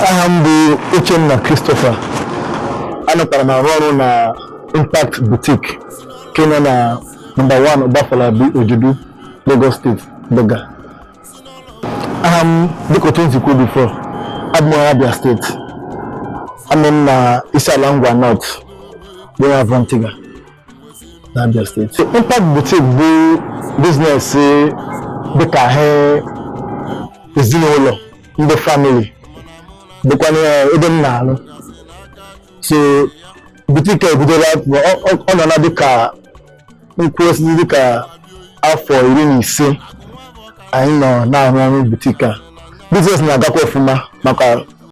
Aha m bụ Uchenna Christopher. Anọkwara m arụ ọrụ na Impact Boutique nke nọ na nọmba 1 Obafolabi Ojudu, Lagos State, Berger. Aha m, dịka otu m si kwuo before, abụ m onye Abia Steeti. Amụ m na Isiala Ngwa North, bụ onye Avantiga na Abia Steeti. Impact Boutique bụ business dịka ha ezinụlọ, ndị family bụkwa ebe m na-alụ. So boutique a ebidola, ọ nọ na dịka nkwụ osisi dịka afọ 15 anyị nọ na-arụ ọrụ boutique a. Business na-agakwa ọfụma maka